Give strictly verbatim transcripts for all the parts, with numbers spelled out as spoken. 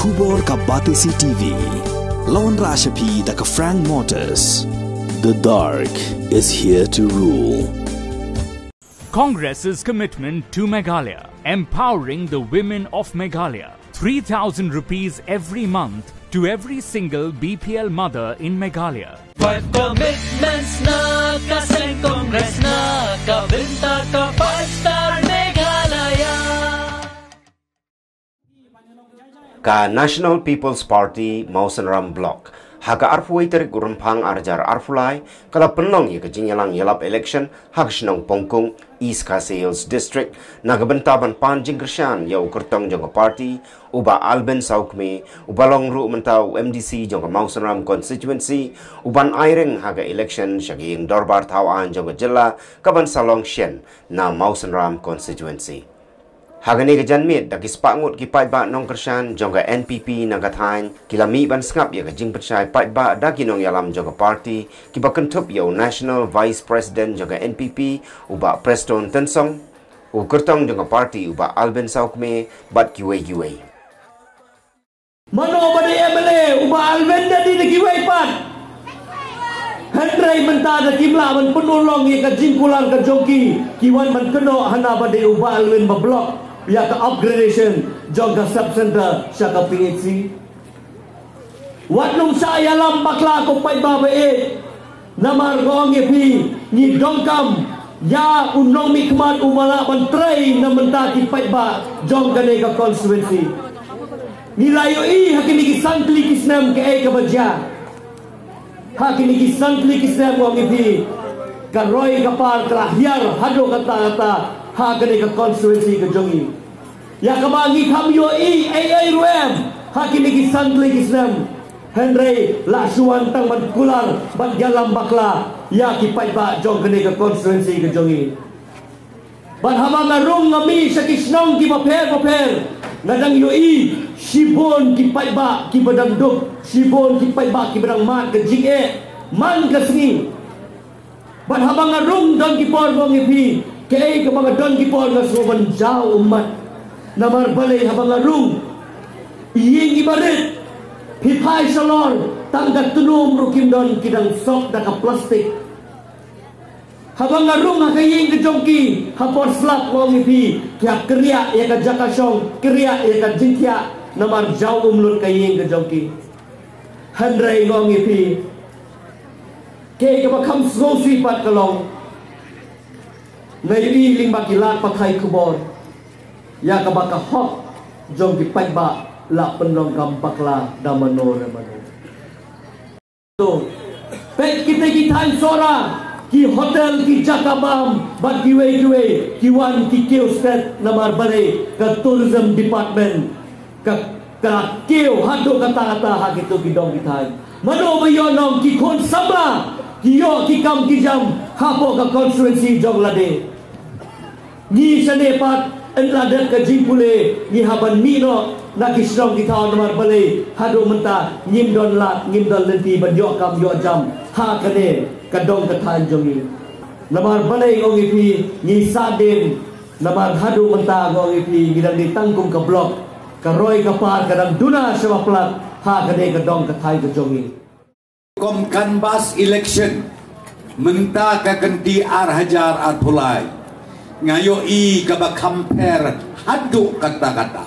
Khubor ka Batesi T V. Lawan Rashapi da ka Frank Motors. The dark is here to rule. Congress's commitment to Meghalaya, empowering the women of Meghalaya. Three thousand rupees every month to every single B P L mother in Meghalaya. Five commitments na ka seng Congress na ka bynta ka Five Star Meghalaya. Ka National People's Party Mawsynram Block ha ka arphew tarik u Rymphang ar hajar arphew lai ka la pynlong ïa ka jingïalang ïalap election ha ka shnong Pongkung, East Khasi Hills District, na ka bynta ban pan jingkyrshan ïa u kyrtong jong ka party, u Bah Alvin Sawkmie, uba long ruh mynta u M D C jong ka Mawsynram constituency, u ban aireng ha ka election sha ka ïing dorbar thaw aiñ jong ka jylla ka ban sa long shen na Mawsynram constituency. Ha kane ka janmiet da ki spah ngut ki paidbah nongkyrshan jong ka N P P na ka thaiñ ki la mih ban sngap ïa ka jingpynshai paidbah da ki nongïalam jong ka party kiba kynthup ïa u National Vice President jong ka N P P, u Bah Prestone Tynsong, u kyrtong jong ka party u Bah Alvin Sawkmie bad kiwei kiwei. Mano ba dei M L A u Bah Alvin, da dei na kiwei pat. Hynrei mynta da kim lah ban pynurlong ïa ka jingkular ka jong ki, ki wan ban kynnoh hana ba dei u Bah Alvin ba block ïa ka upgradation jong ka sub center sha ka P H C. Wat nym shah ïalam bakla ko paidbah ba ïeit. Namar nga ong ïa phi, ngi donkam ïa u nongmihkhmat uba lah ban trei na bynta ki paidbah jong kane ka constituency. Ngi la ïohi ha kine ki san tylli ki snem kaei kaba jia. Ha kine ki san tylli ki snem nga ong ïa phi, ka roi ka par ka la hiar haduh katta katta ha kane ka constituency ka jong ngi. Ïa kaba ngi kham ïohi ei ei ruh em ha kine ki san tylli ki snem. Hynrei la shu wan tang ban kular ban ïalam bakla ïa ki paidbah jong kane ka constituency ka jong ngi. Bad haba nga rung nga mih sha ki shnong kiba pher bapher, nga dang ïohi shibun ki paidbah kiba dang duk, shibun ki paidbah kiba dang mad ka jingeh man ka sngi. Bad haba nga rung don ki por nga ong ïa phi, kaei kaba nga don ki por nga sngew ban jaw ummat. Namar balei haba nga rung, ïing iba rit, phi phai shalor, tang ka tnum ruh kim don, ki dang sok da ka plastik. Haba nga rung ha ka ïing ka jong ki ha por slap nga ong ïa phi, ki ha kyrriah ïa ka jaka shong, kyrriah ïa ka jingthiah, namar jaw um lut ka ïing ka jong ki. Hynrei nga ong ïa phi, kaei kaba kham sngewsih pat ka long, nga ïohi lyngba ki lad pathai khubor ïa kaba ka hok jong ki paidbah la pynlong kam bakla da mano re mano. To peit kita ki thaiñ Sohra, ki hotel, ki jaka bam bad kiwei kiwei, ki wan ki kiew stet namar balei ka tourism department ka, ka kiew haduh katta katta ha kito ki dong ki thaiñ. Mano ba ïoh nong, ki khun samla ki ïoh ki kam ki jam hapoh ka constituency jong lade. Ngi shane pat, yn la dep ka jingpule, ngi hap ban mih noh na ki shnong ki thaw namar balei haduh mynta ngim don lad, ngim don lynti ban ïoh kam ïoh jam ha kane ka dong ka thaiñ jong ngi. Namar balei nga ong ïa phi, ngi sahdien, namar haduh mynta nga ong ïa phi, ngi dang dei tang kum ka block, ka roi ka par ka dang duna sha ba plat ha kane ka dong ka thaiñ ka jong ngi. Kum canvass election mynta ka kynti ar hajar arphew lai, nga ïohi kaba kham pher haduh katta katta.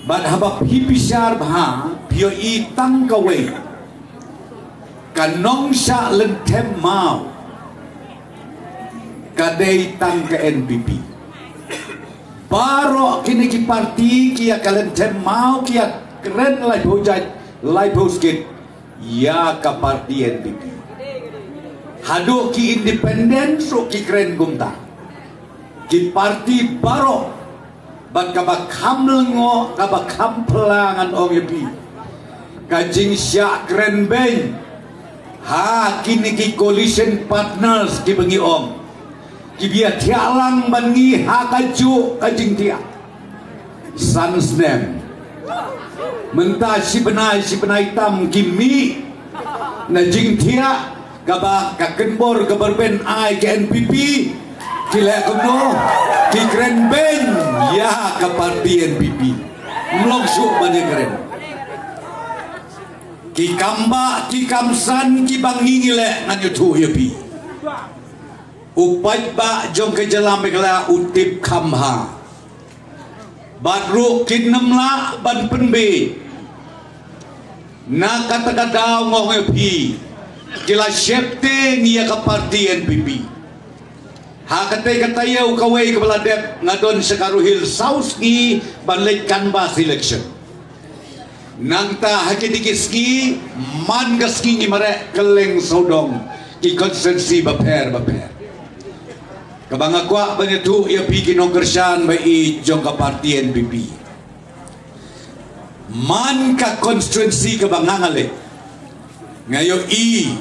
Bad haba phi bishar bha, phi ïohi tang kawei, ka nongshah lynthem maw ka dei tang ka N P P. Baroh kine ki parti ki ïa ka lynthem maw, ki ïa kren laiphew jait laiphew skit ïa ka parti N P P. Haduh ki independent ruh ki kren kumta. Ki parti baroh, bad kaba kham lyngngoh, kaba kham phylla ngan ong ïa phi, ka jingshah kren beiñ ha kine ki coalition partners kiba ngi ong, kiba ïa thiah lang bad ngi ha kajuh ka jingthiah. San snem. Mynta shi bnai shi bnai tam ki mih na jingthiah kaba ka kynbor kaba rben ai ka N P P. Ki leh kumno? Ki kren beiñ ïa ka parti N P P. Mlong suk ban ïakren. Ki kam ba, ki kam san, ki ba ngi ngi leh ngan ïathuh ïa phi. U paidbah jong ka jylla Meghalaya u tip kham bha. Bad ruh kin ym lah ban pynbeit. Na kata ka daw nga ong ïa phi, ki la sheptieng ïa ka party N P P. Ha kata kata ïa u kawei kaba la dep nga don sha Garo Hills saw sngi ban leit canvass election. Nangta ha kine ki sngi, man ka sngi ngi mareh kylleng sawdong ki constituency bapher bapher. Kaba nga kwah ban ïathuh ïa phi ki nongkyrshan ba ïeit jong ka party N P P. Man ka constituency kaba nga nga leh, nga ïohi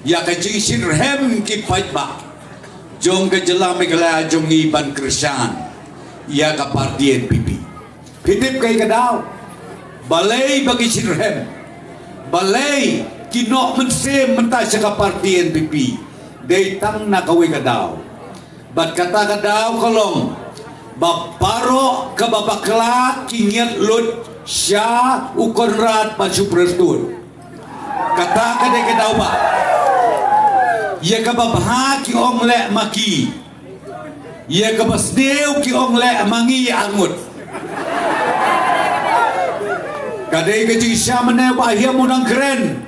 ïa ka jingshitrhem ki paidbah jong ka jylla Meghalaya jong ngi ban kyrshan ïa ka party N P P. Phi tip kaei ka daw? Balei ba ki shitrhem? Balei ki noh mynsiem mynta sha ka party N P P? Dei tang na kawei ka daw. Bad kata ka daw ka long ba baroh kaba bakla ki ngiat lut sha u Conrad bad sha u Prestone. Kata ka dei ka daw ba ïa kaba bha ki ong leh ma ki, ïa kaba sniew ki ong leh ma ngi arngut. Ka dei ka jingshisha mynne ba ïa u nongkren.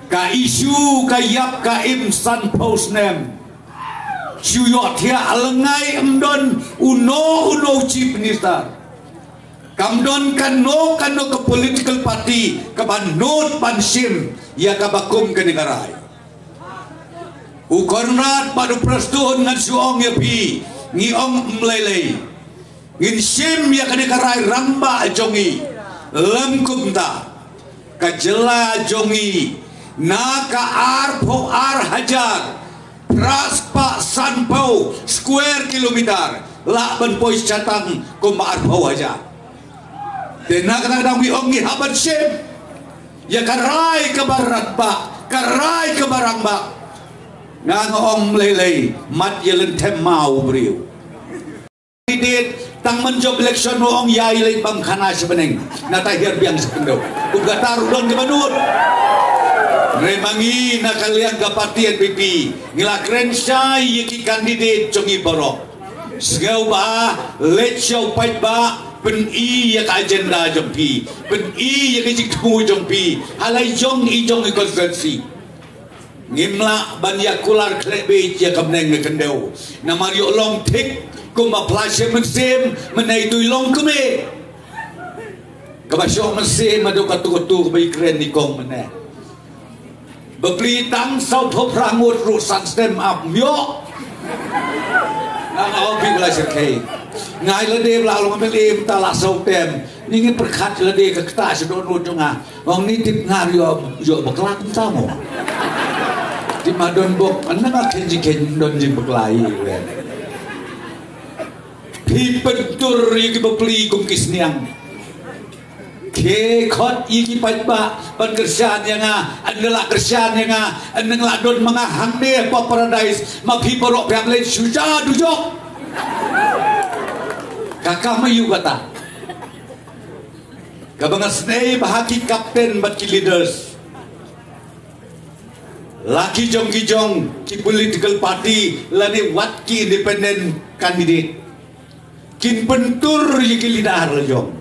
Ka issue ka ïap ka im sanphew snem. Shu ïohthiah lyngngai, ym don uno uno u chief minister. Kam don kano kano ka political party kaba nud ban shim ïa kaba kum kane ka rai. U Conrad bad u Prestone, ngan shu ong ïa phi, ngi ong ym lei lei. Ngin shim ïa kane ka rai rangbah jong ngi. Lym kumta, ka jylla jong ngi na ka arphew ar hajar phra spah sanphew square kilometer, lah ban poi shatang kumba arphew hajar. Te na kata ka daw ngi ong ngi hap ban shim ïa ka rai kaba rangbah, ka rai kaba rangbah. Nga nga ong ym lei lei, mat ïa lynthem maw u briew. Candidate, tang man jop election u ong ïa i leit bam khana sha bneng. Na ta hiar biang sha khyndew. Kum kata ruh don kaba nud. Hynrei ma ngi na ka liang ka party N P P, ngi la kren shai ïa ki candidate jong ngi baroh. Sngewbha leit sha u paidbah, pyni ïa ka agenda jong phi, pyni ïa ka jingthmu jong phi ha la i jong i jong i constituency. Ngim lah ban ïa kular khleh beit ïa ka bneng ka khyndew. Namar ïoh long thik kumba pla shem mynsiem, mynne ito i long kmie. Kaba shoh mynsiem haduh katu katu kaba i kren i kong mynne. Bapli tang sawphew phra ngut ruh san snem ap ym ïoh. Nga nga ong phi ba la shyrkhei. Nga i lade ba la long M L A mynta la saw term. Ni ngi pyrkhat lade ka kata sha dohnud jong nga. Ong ni tip nga ruh ïoh, ïoh bakla kumta mo. Tip ma don bok, ana nga khein jingkhein don jingbakla ïa i wen. Phi pyntur ïa ki bapli kum ki sniang. Khie khot ïa ki paidbah ban kyrshan ïa nga, ynda la kyrshan ïa nga, ynda la don ma nga hangne ha Paradise, ma phi baroh phi hap leit shuja dujok. Ka kam aïu kata? Kaba nga sngew ba ha ki captain bad ki leaders, la ki jong ki jong ki political party lane wat ki independent candidate, kin pyntur ïa ki leader la jong.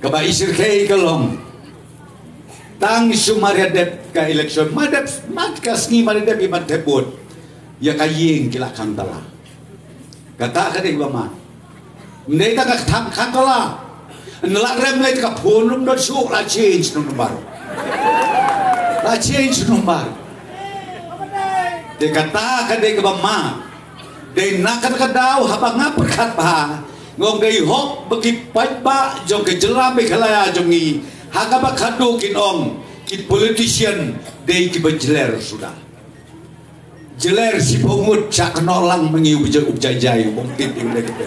Kaba i shyrkhei ka long, tang shu mar ïa dep ka election, mar dep, mar ka sngi mar ïa dep i ban thep vote, ïa ka ïing ki la khang tala. Kata ka dei ba ma. Ym dei tang ka thang khang tala. Ynda la rem lei ka phone ruh ym don shuh, la change number. La change number. Te kata ka dei kaba ma. Dei na kata ka daw haba nga pyrkhat bha, nga ong dei hok ba ki paidbah jong ka jylla Meghalaya jong ngi ha kaba khadduh kin ong ki politician dei kiba jler suda. Jler shiphew ngut, shah kynnoh lang ma ngi u ba jai, u ba jai jai, u bym tip ïa u dei kata.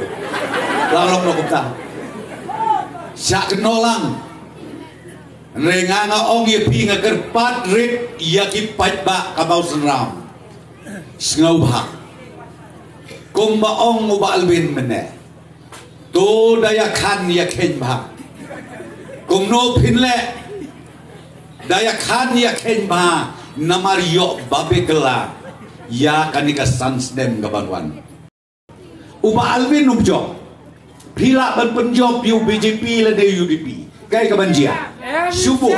La long noh kumta. Shah kynnoh lang. Hynrei nga nga ong ïa phi, nga kyrpad rit ïa ki paidbah ka Mawsynram. Sngewbha. Kumba ong u Bah Alvin mynne. To da ïa khan ïa khein bha. Kumno phin leh? Da ïa khan ïa khein bha. Namar ïoh ba be kela ïa kane ka san snem ka ban wan. U Bah Alvin um jop. Phi lah ban pynjop ïa u B J P lane U D P. Kaei ka ban jia? Shu buh.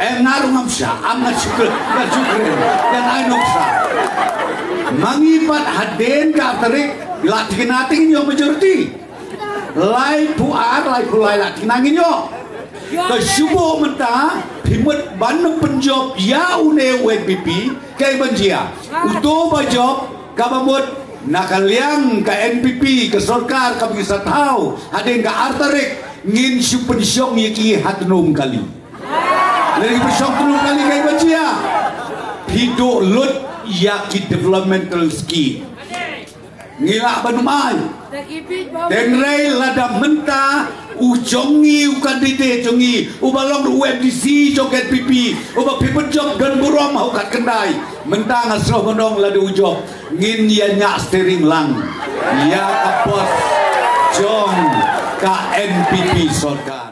Em, nga ruh ngam shah, am nga shu kren, nga shu kren. Ïa nai nuksa. Ma ngi pat hadien ka tarik, la thikna te ngin ïoh majority. Laiphew ar, laiphew lai la thikna ngin ïoh. Te shu buh mynta, phi mut ban pynjop ïa une u N P P, kaei ban jia? Uto ba jop, kaba mut na ka liang ka N P P, ka sorkar kaba ngi sa thaw hadien ka ar tarik, ngin shu pynshong ïa ki ha tnum kali. Lada ngi pynshong tnum kali, kaei ban jia? Phi duh lut ïa ki developmental scheme. Ngi lah ban ym ai. Hynrei lada mynta u jong ngi, u candidate jong ngi, uba long ruh u M D C jong ka N P P, uba phi pynjop don burom ha u khatkhyndai. Mynta nga sngewbha ban ong, lada u jop, ngin ïa ñiah steering lang ïa ka bos jong ka N P P sorkar.